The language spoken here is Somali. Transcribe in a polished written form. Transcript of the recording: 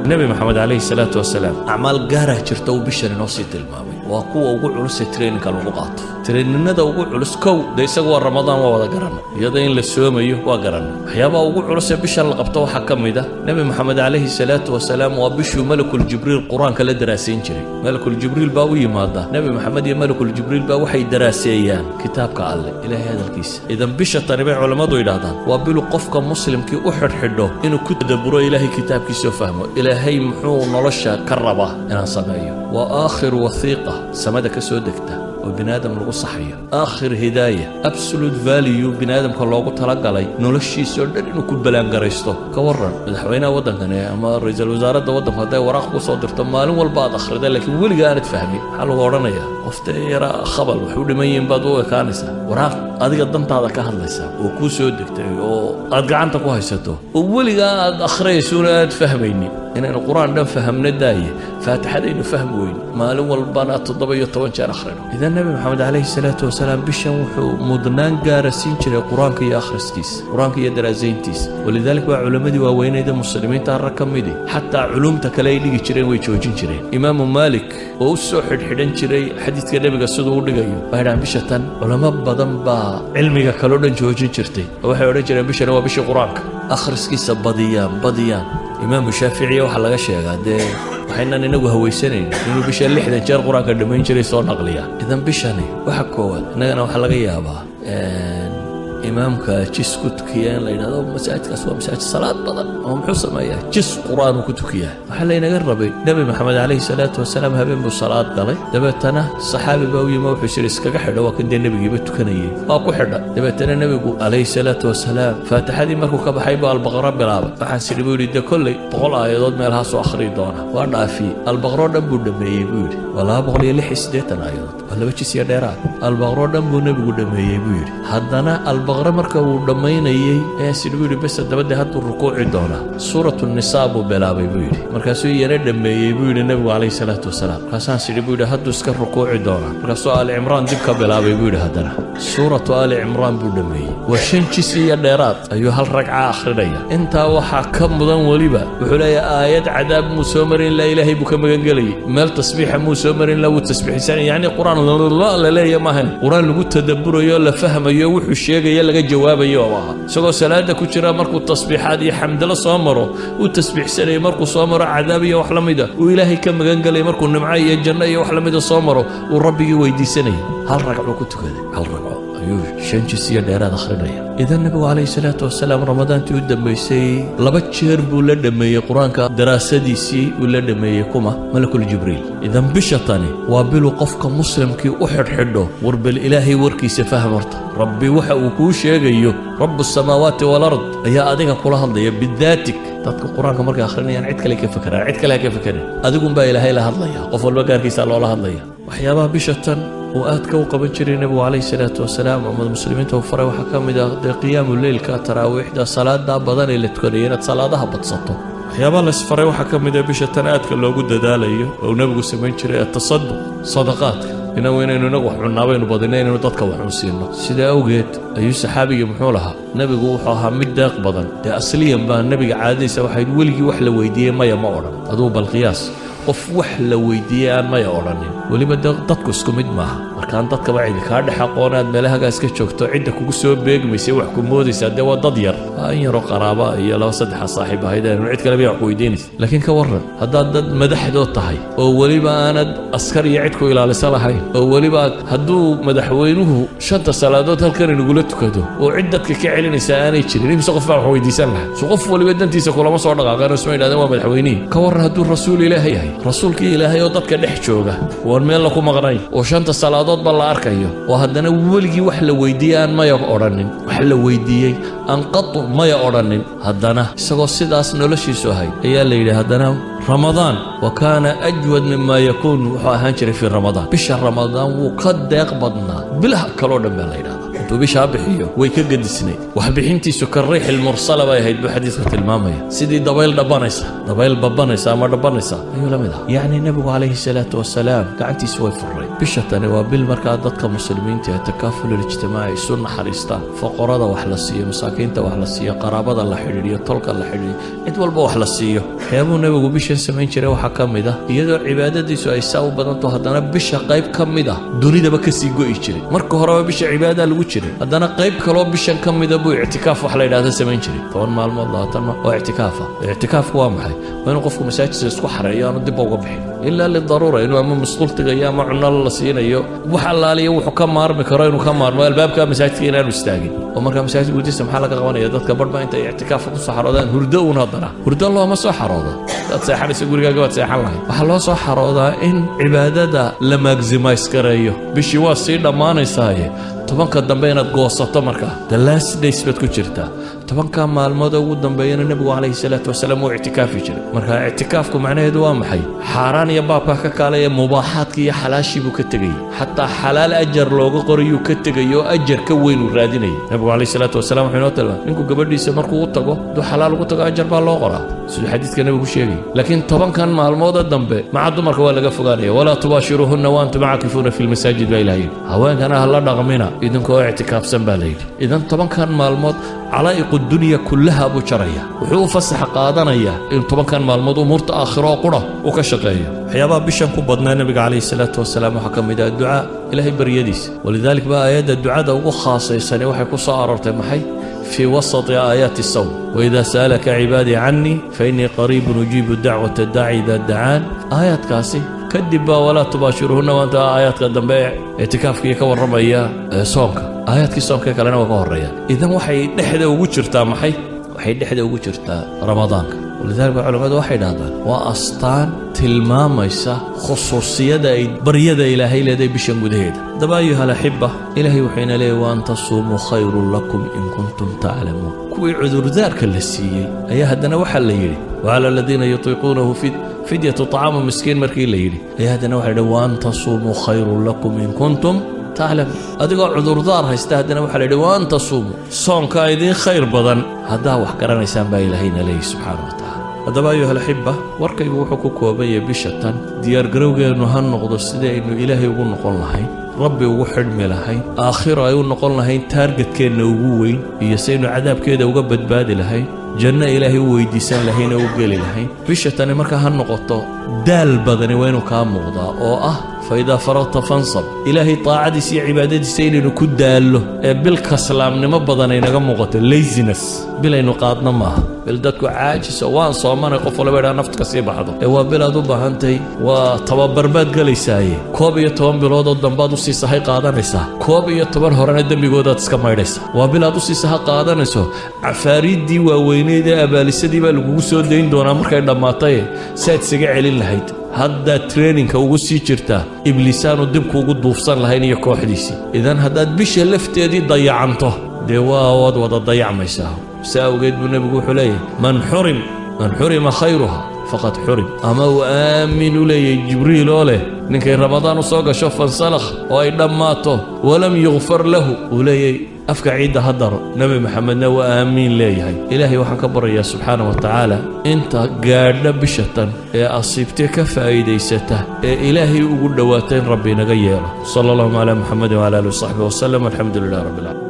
Nebi Maxamed calayhi salaatu wasalaam acmaal gaaraa jirta uu bishan inoo sii tilmaamay. Waa kuwa ugu culus ee training-ka lagu qaato, training-nada ugu culus. Kow, dee isagu waa Ramadaan, waa wada garanay, iyada in la soomayo waa garanay. Waxyaabaha ugu culus ee bishan la qabto waxaa ka mid ah, Nebi Maxamed calayhi salaatu wasalaam waa bishuu Malakul Jibriil Qur-aanka la daraasayn jiray. Malakul Jibriil baa u yimaada Nebi Maxamed, iyo Malakul Jibriil baa waxay daraaseeyaan kitaabka Alle, Ilaahay hadalkiisa. Idan bisha tani bay culammadu yidhaahdaan waa bilu qofka muslimkii u xidhxidho inuu ku tadabburo Ilaahay kitaabkiisoo fahmo Ilaahay muxuu nolosha ka rabaa inaan sameeyo. Waa aakhir wathiiqa samada ka soo degta oo bini aadam lagu saxayo, aakhir hidaaya, absolute value bini aadamka loogu talagalay noloshiisoo dhan inuu ku balaangaraysto. Ka waran madaxweynaha waddankani ama ra-iisul wasaaradda waddanku hadday waraaq ku soo dirto, maalin walba aad akhrida, laakiin weliga aanad fahmin? Maxaa lagu odhanayaa? Qofta yara khabal wax u dhiman yihiin baad u ekaanaysaa. Waraaq adiga dantaada ka hadlaysa oo kuu soo degtay oo aad gacanta ku haysato oo weligaa aad akhriyaysuuna aad fahmaynin. Inaynu Qur-aan dhan fahamna daaye, Faatixadaynu fahmi weyn, maalin walbana 17 jeer akhrino. Idan Nebi Maxamed calayhi salaatu wasalaam bishan wuxuu mudnaan gaara siin jiray Qur-aanka iyo akhriskiisa, Qur-aanka iyo daraasayntiisa. Walidalik baa culammadii waaweynayda muslimiinta rag ka midi xataa culumta kale ay dhigi jireen way joojin jireen. Imaamu Maalik oo u soo xidhxidhan jiray xadiidka nebiga siduu u dhigayo baa yidhahan bisha tan culamo badan baa cilmiga kaleo dhan joojin jirtay oo waxay odhan jireen bishani waa bishii Qur-aanka, akhriskiisa badiyaan badiyaan. Imaamu Shaaficiya waxaa laga sheegaa, dee waxaynan inagu hawaysanayn, inuu bisha 60 jeer Qur-aanka dhammayn jiray soo naqliya. Idan bishani waxa koowaad innagana waxaa laga yaabaa imaamka jis ku tukiya in la yidhahdo masaajidkaas waa masaajid salaad badan oo muxuu sameeyaa? Jis Qur-aanuu ku tukiyaa. Waxaa laynaga rabay, Nebi Maxamed calayhi salaatu wasalaam habeen buu salaad galay. Dabeetana saxaabi baa u yimi, wuxuu yidhi iskaga xidho, waa kan dee nebigiiba tukanayay, waa ku xidha. Dabeetana nebigu calayhi salaatu wasalaam Faatixadii markuu ka baxay buu Albaqro bilaabay. Waxaan sidhi buu yidhi, dee kolley 100 aayadood meelahaasuu akhriyi doona. Waa dhaafiyey, Albaqro dhan buu dhameeyey buu yidhi. Waa 286 aayadood, waa 2 jis iyo dheeraad. Albaqro dhan buu nebigu dhameeyey buu yidhi. Haddana Albaqro marka uu dhammaynayey ayaa sidhi buu yidhi, bes dabadee hadduu rukuuci doonaa, Suuratu Nisaa buu bilaabay buu yidhi. Markaasuu iyana dhameeyey buu yidhi nebigu calayhi salaatu wasalaam. Markaasaan sidhi buu yidhi, hadduu iska rukuuci doonaa. Markaasuu Aali Cimraan dib ka bilaabay buu yidhi. Haddana Suuratu Aali Cimraan buu dhameeyey. Waa 5 jis iyo dheeraad ayuu hal ragca akhrinaya. Intaa waxaa ka mudan weliba, wuxuu leeyahay, aayad cadaab muu soo marin ilaa Ilaahay buu ka magangelayay, meel tasbiixa muu soo marin ilaa wuu tasbiixsanay. Yacni Qur-aan la leeya maahan, Qur-aan lagu tadabburayo, la fahmayo, wuxuu sheegaya laga jawaabayo oo ahaa. Isagoo salaada ku jira markuu tasbiixaad iyo xamdalo soo maro uu tasbiixsanayay, markuu soo maro cadaab iyo wax la mida uu Ilaahay ka magangelay, markuu nimco iyo janno iyo wax la mida soo maro uu Rabbigii weydiisanayay. Hal ragcuu ku tukaday, hal ragco ayuu 5 jis iyo dheeraad akhrinaya. Idan nebigu calayhi salaatu wasalaam Ramadaantii u dambaysay 2 jeer buu la dhameeyey Qur-aanka daraasadiisii, uu la dhameeyey kuma Malakul Jibriil. Idan bisha tani waa biluu qofka muslimkii u xidhxidho, war bal Ilaahay warkiisa faham horta. Rabbi waxa uu kuu sheegayo, Rabu samaawaati walard ayaa adiga kula hadlaya bidaatik. Dadka Qur-aanka markay akhrinayaan cid kale ka fekeraan, cid kale ha ka fekerin, adigunbaa Ilaahay la hadlaya, qof walba gaarkiisaa loola hadlaya. Waxyaabaha bisha tan uu aadka u qaban jiray nebigu calayhi salaatu wasalaam, ummad muslimiinta uu faray, waxaa ka mid ah dee qiyaamu leylka, taraawiixda, salaada badan ee la tukanaya, inaad salaadaha badsato. Waxyaabaha la isfaray waxaa ka mid ah bisha tan aadka loogu dadaalayo oo nebigu samayn jiray atasaduq, sadaqaadka. Inagu inaynu inagu wax cunnaa baynu badinay, inaynu dadka wax cunsiino. Sidaa awgeed ayuu saxaabigii muxuu lahaa? Nebigu wuxuu ahaa mid deeq badan. Dee asliyan baa nebiga caadadiisa waxayd weligii wax la weydiiyey maya ma odhan. Aduu bal qiyaas qof wax la weydiiyey aan maya odhanin. Weliba de dadku isku mid maaha. Markaan dadkaba cidi kaa dhex aqoon, aad meelahagaas ka joogto, cidda kugu soo beegmaysay wax ku moodaysaa dee waa dad yar, waa in yaroo qaraaba iyo laba saddexa saaxiib ahayd, aanu cid kale miyaa wax ku weydiinaysa. Laakiin ka warran haddaad dad madaxdood tahay oo weliba aanad askar iyo cid ku ilaalisa lahayn, oo weliba hadduu madaxweynuhu shanta salaadood halkan inagula tukado oo cid dadka ka celinaysa aanay jirin, imise qof baa wax weydiisan lahaa? So qof waliba dantiisa kulama soo dhaqaaqeen oo isma yidhahdeen waa madaxweynihii? Ka warran hadduu rasuul Ilaahay yahay, rasuulkii Ilaahay oo dadka dhex jooga, waan meel la ku maqnayn, oo shanta salaadoodba la arkayo, oo haddana weligii wax la weydiiyey aan maya odhanin, wax la weydiiyey aan qatu maya odhanin, haddana isagoo sidaas noloshiisu ahayd ayaa la yidhi haddana Ramadaan wa kaana ajwad mima yakuun, wuxuu ahaan jiray fii Ramadaan, bisha Ramadaan wuu ka deeq badnaa bilaha kaloo dhan baa la yidhahdaa. Intuu bishaa bixiyo way ka gedisnayd. Waxbixintiisu كالريح المرسلة bay ahayd buu xadiidku tilmaamaya, sidii dabayl dhabanaysa, dabayl babanaysa ama dhabanaysa ayuu la mid ah. Yacni nebigu calayhi salaatu wasalaam gacantiisu way furray. Bisha tani waa bil markaa dadka muslimiinta ee تكافل الاجتماعي isu naxariistaan, foqorada wax la siiyo, masaakiinta wax la siiyo, qaraabada la xidhiidhiyo, tolka la xidhiidhiyo, cid walba wax la siiyo. Waxyaabuu nebigu bishan samayn jiray waxaa ka mid ah, iyadoo cibaadadiisu ay saa u badanto, haddana bisha qayb ka mid ah dunidaba kasii go'i jiray. Marka horeba bisha cibaadadaa lagu jiray, haddana qayb kaloo bishan ka mida buu ictikaaf wax la yidhahda samayn jiray, 10 maalmood, 20 oo ictikaafa. Ictikaafku waa maxay? Waa inuu qofku masaajidka isku xareeyo, aanu dibba uga bixin إلا لضرورة, inuu ama musqul tegayo ama cuno la siinayo, wax allaaliya wuxuu ka maarmi karo inuu ka maarmo, albaabka masaajidka inaanu istaagin. Oo markaa masaajidka gudihiisa maxaa laga qabanaya? Dadka barhba intay ictikaafka ku soo xaroodaan hurdo uun. Haddana hurdo looma soo xaroodo. Hadaad seexanayso gurigaaga waad seexan lahayd. Waxaa loo soo xaroodaa in cibaadada la maximize gareeyo. Bishii waa sii dhammaanaysaaye, 10-ka dambe inaad goosato. Markaa the last days baad ku jirtaa. 10-ka maalmood ugu dambeeyana nebigu calayhi salaatu wasalaam wuu ictikaafi jiray. Marka ictikaafku macnaheedu waa maxay? Xaaraan iyo baabka ka kaalaya, mubaaxaadkii iyo xalaashii buu ka tegayey. Xataa xalaal ajar looga qorayuu ka tegay oo ajar ka weyn uu raadinayay. Nebigu calayhi salaatu wasalaam wuxuu inoo tilmaamay ninku gabadhiisa markuu u tago, hadduu xalaal ugu tago, ajar baa loo qoraa, siduu xadiidka nebigu sheegayay. Laakiin 10-kan maalmooda dambe maca dumarka waa laga fogaanaya. ولا تباشروهن وأنتم عاكفون في المساجد baa Ilaah yidhi. Haweenkana ha la dhaqmina idinkoo ictikaafsan baa la yidhi. Idan 10-kan maalmood علائق الدنيا كلها buu jaraya. Wuxuu u fasax qaadanayaa in 10-kan maalmood umuurta aakhiro oo qura uu ka shaqeeyo. Waxyaabaha bishan ku badnaa nebiga calayhi salaatu wasalaam waxaa ka mid ah ducaa, Ilaahay baryadiisa. ولذلك baa aayadda ducada ugu khaasaysani waxay ku soo aroortay maxay? في وسط آيات الصوم. وإذا سألك عبادي عني فإني قريب أجيب دعوة الداع إذا دعان. Aayaadkaasi kadib baa ولا تباشروهن وأنت aayaadka dambe ictikaafkii ka warramaya soonka, aayaadkii soonka kalena waa ka horreeyaan. Idan waxay dhexda ugu jirtaa maxay? Waxay dhexda ugu jirtaa Ramadaanka. ولذلك ba culimmadu waxay dhahdaan waa astaan tilmaamaysa khusuusiyada ay baryada Ilaahay leedahay bishan gudaheeda. Haddaba أيها الأحبة, Ilaahay wuxuu ina leeyahy: وأن تصوموا خير لكم إن كنتم تعلمون. Kuwii cudurdaarka la siiyey ayaa haddana waxaa la yidhi: وعلى الذين يطيقونه فدية طعام مسكين. Markii la yidhi ayaa haddana waxa la yidhi: وأن تصوموا خير لكم إن كنتم تعلمون. Adigoo cudurdaar haysta haddana waxaa la yidhi: وأن تصوموا, soonkaa idiin khayr badan haddaa wax garanaysaan baa Ilaahayna leeyahy subxaana wa tacaala. Haddaba أيها الأحبة, warkaygu wuxuu ku kooban yahay bisha tan diyaargarowgeennu ha noqdo sidii aynu Ilaahay ugu noqon lahayn, Rabbi ugu xidhmi lahayn, aakhiro ay u noqon lahayn targetkeenna ugu weyn, iyo saynu cadaabkeeda uga badbaadi lahayn, janno Ilaahay u weydiisan lahayn oo u geli lahayn. Bisha tani markaa ha noqoto daal badani waa inuu kaa muuqdaa oo ah فإذا فرغت فانصب. Ilaahay taacadiisa iyo cibaadadiisa inaynu ku daallo ee bil kaslaamnimo badan ay naga muuqato, laziness, bilaynu qaadno maaha. Bil dadku caajisa, waan soomanay, qof walba idhaa naftu ka sii baxdo, ee waa bil aad u baahantay. Waa tababar baad gelaysaaye, 11 biloodoo dambaad usii sahay qaadanaysaa, 11 horena dembigoodaad iska maydhaysaa. Waa bil aad usii saha qaadanayso. Cafaariiddii waaweyneyd ee abaalisadii baa lagugu soo dayn doonaa markay dhammaatay, si aad isaga celin lahayd. Haddaad trainingka ugu sii jirtaa ibliisaanu dibkuugu duufsan lahayn iyo kooxdiisii. Idan haddaad bisha lafteedii dayacanto, dee waa waad wada dayacmaysaa. Si awgeed buu nebigu wuxuu leeyahay: من حرم من حرم خيرها فقد حرم. Ama uu aamin u leeyahay Jibriil oo leh ninkay Ramadaan u soo gasho فانسلخ oo ay dhammaato ولم يغفر له, uu leeyahay afka ciidda ha daro. Nebi Maxamedna waa aamiin leeyahay. Ilaahay waxaan ka baryayaa subxaana wa tacaala inta gaadha bisha tan ee asiibtee ka faa'iidaysata ee Ilaahay ugu dhowaata in Rabbi inaga yeelo. صلى اللهم على محمد وعلى آله وصحبه وسلم. الحمد لله رب العالمين.